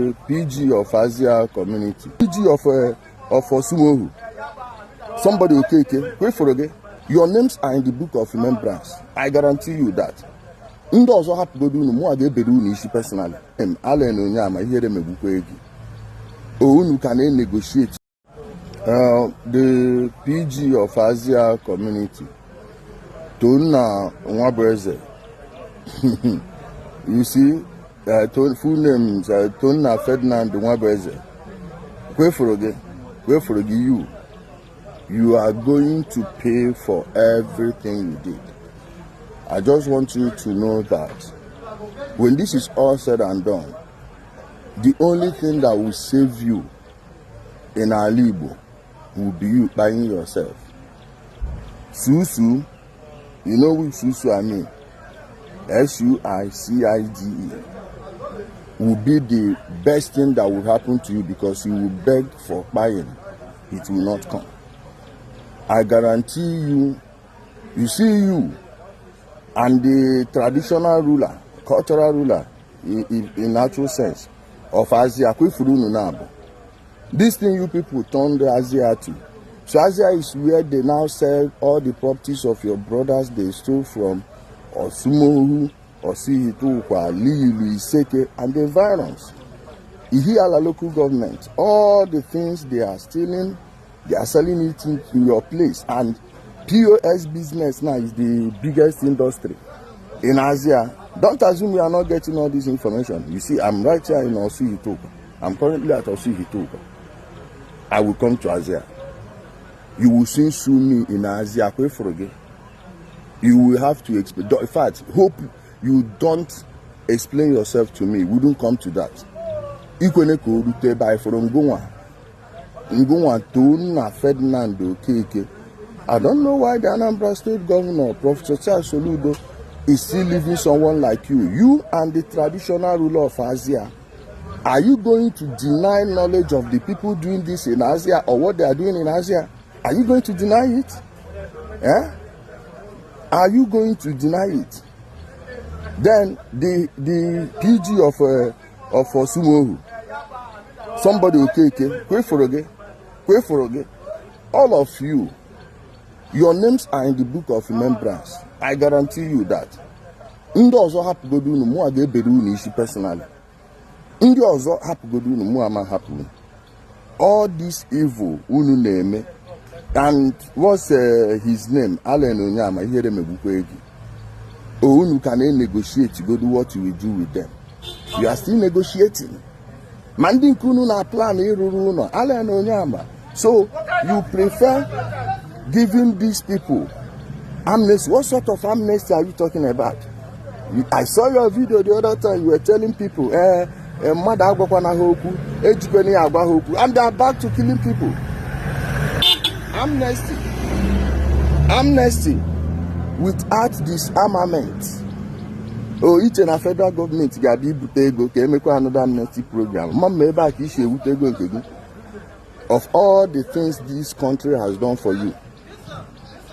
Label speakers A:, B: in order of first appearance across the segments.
A: The PG of Azia community, PG of Osumohu, somebody Okeke, wait for again. Your names are in the book of remembrance. I guarantee you that. Ndị ọzọ hapụgodo unu, mụ a ga-ebere unu isi personally. Allen Onyema, ihere megbukwa gị. O unu ka na-negotiate. The PG of Azia community, Tonna Nwabueze, you see, full names, Tonna Ferdinand Nwabueze, kwefuru gị, kwefuru gị, you are going to pay for everything you did. I just want you to know that when this is all said and done, the only thing that will save you in Ala Igbo will be you buying yourself. Susu, you know which Susu I mean? Suicide will be the best thing that will happen to you because you will beg for buying. It will not come. I guarantee you, you see you and the traditional ruler, cultural ruler, in actual sense, of Azia, kwefuru unu na-abụ. This thing you people turned Azia to. So Azia is where they now sell all the properties of your brothers they stole from Osumohu, Orsuihiteukwa, Lilu, Iseke, and the environs. Ihiala local government, all the things they are stealing, they are selling it in your place. And POS business now is the biggest industry in Azia. Don't assume we are not getting all this information. You see, I'm right here in Orsuihiteukwa. I'm currently at Orsuihiteukwa. I will come to Azia. You will soon sue me in Azia. Kwefuru. You will have to explain. In fact, hope you don't explain yourself to me. We wouldn't come to that. Ikwene ka o rute ebe anyị fụrụ ngụnwa ngụnwa Tonna Ferdinand Okeke. I don't know why the Anambra State Governor, Professor Charles Soludo, is still leaving someone like you. You and the traditional ruler of Azia. Are you going to deny knowledge of the people doing this in Azia or what they are doing in Azia? Are you going to deny it? Eh? Are you going to deny it? Then the PG of Osumohu, somebody Okeke, kwefuru kwefuru gị, all of you, your names are in the book of remembrance. I guarantee you that. Ndị ọzọ hapụgodo unu, mụ a ga-ebere unu isi personally. Ndị ọzọ hapụgodo unu, mụ ama hapụ unu. All this evil unu na-eme and what's his name? Allen Onyema, ihere megbukwa gị. O unu ka na-negotiate godo what you will do with them. You are still negotiating. Ma ndị nke unu na plan ịrụrụ ụlọ Allen Onyema. So you prefer giving these people amnesty. What sort of amnesty are you talking about? I saw your video the other time. You were telling people, eh, mmadụ agwakwana ha okwu, ejikwana ya agwa ha okwu, and they are back to killing people. Amnesty. Amnesty without disarmament. O iche na federal gọọmenti ga-abịa ibute ego ka emekwa another amnesty program. Ma mma ebe a ka isi ewute ego nke gị. Of all the things this country has done for you,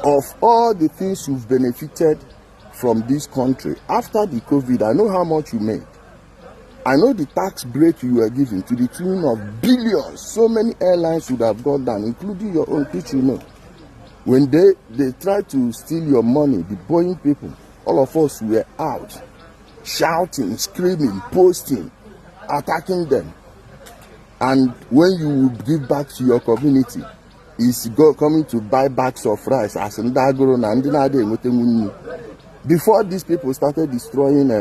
A: of all the things you've benefited from this country after the COVID, I know how much you made. I know the tax break you were given to the tune of billions. So many airlines would have gone down, including your own, which you know. When they tried to steal your money, the Boeing people, all of us were out shouting, screaming, posting, attacking them. And when you would give back to your community, is coming to buy bags of rice as ndị agụrụ na ndị na-adịghị enwetenwu nri. Before these people started destroying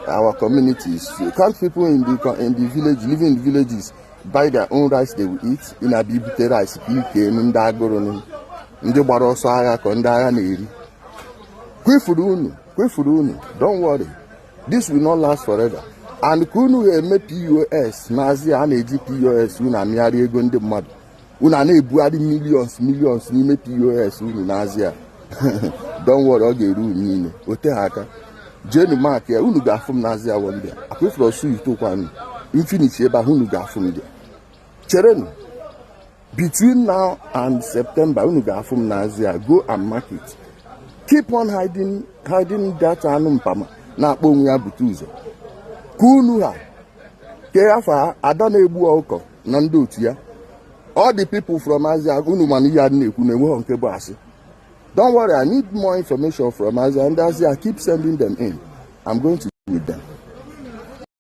A: our communities, can't people in the village, living in the villages, buy their own rice they will eat? Ị na-abịa ibute rice ka ike ndị agụrụ nụ, ndị gbara ọsọ agha ka ndị agha na-eri. Kwefuru unu, kwefuru unu, don't worry, this will not last forever. And ka unu ga-eme POS n'azị a na-eji POS unu amịgharị ego ndị mmadụ, unu a na-ebugharị millions millions n'ime POS unu n'azị a. Don't worry, ọ ga-eru unu niile o te ha aka. Jenu mark ya, unu ga-afụ m n'azị awọ ndị a akwefuru ọsọ itokwanụ mfinish ebe ahụ unu ga-afụ m dị. Cherenụ, between now and September unu ga-afụ m n'azị a. Go and mark it. Keep on hiding, hiding that anụ mpama na-akpọ onwe ya bute ụzọ ka unu ha. Ke afa ada na-egbu ọkụkọ na ndị otu ya, all the people from Azia. Unu mana ihe a na-ekwu na enweghị nke bụ asị. Don't worry, I need more information from Azia. And Azia, keep sending them in. I'm going to deal with them.